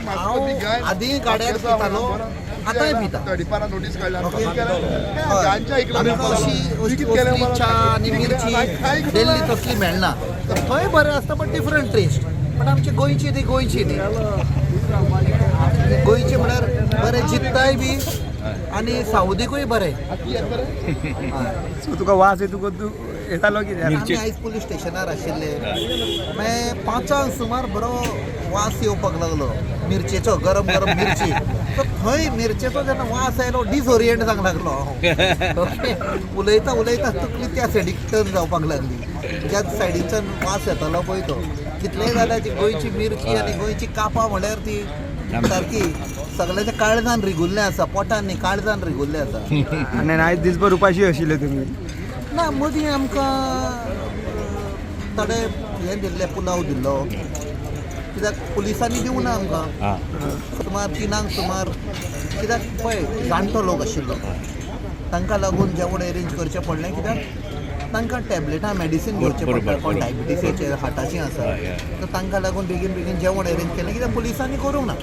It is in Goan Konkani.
हांव आदीं गाड्यार पितालो, आतांय पिता. ओके. हय, आमकां अशी अशी कसली च्या आनी मिरची दिल्ली तसली मेळना. थंय बरें आसता, बट डिफरंट टेस्ट. बट आमची गोंयची ती गोंयची न्ही. गोंयची म्हळ्यार बरें जित्ताय बी आनी सावदीकूय बरें. हय. सो तुका वास येतूं तूं येतालो कितें? आमी आयज पुलीस स्टेशनार आशिल्ले. मागीर 5 सुमार बरो वास येवपाक लागलो मिरचेचो, गरम गरम मिरची. तर थंय मिरचेचो जेन्ना वास आयलो, डिसओरियंट जावंक लागलो हांव. ओके, उलयता उलयता तकली त्या सायडीक टर्न जावपाक लागली, ज्या सायडीच्यान वास येतालो पळय तो. कितलेंय जाल्यार ती गोंयची मिरची आनी गोंयची कापां म्हळ्यार ती सारकी सगळ्यांच्या काळजान रिगुल्लें आसा, पोटान न्ही, काळजान रिगुल्लें आसा. आनी आयज दिसभर उपाशी आशिल्ले तुमी? ना, मदीं आमकां थोडे हें दिल्लें, पुलाव दिल्लो, कित्याक पुलिसांनी दिवना आमकां. सुमार 3 सुमार, कित्याक पळय जाणटो लोक आशिल्लो, तांकां लागून जेवण एरेंज करचें पडलें, कित्याक तांकां टॅबलेटां, मेडिसीन घेवचें पडटा, कोण डायबिटीसाचेर, हार्टाचें आसा. तर तांकां लागून बेगीन बेगीन जेवण एरेंज केलें, कित्याक पुलिसांनी करूंक ना.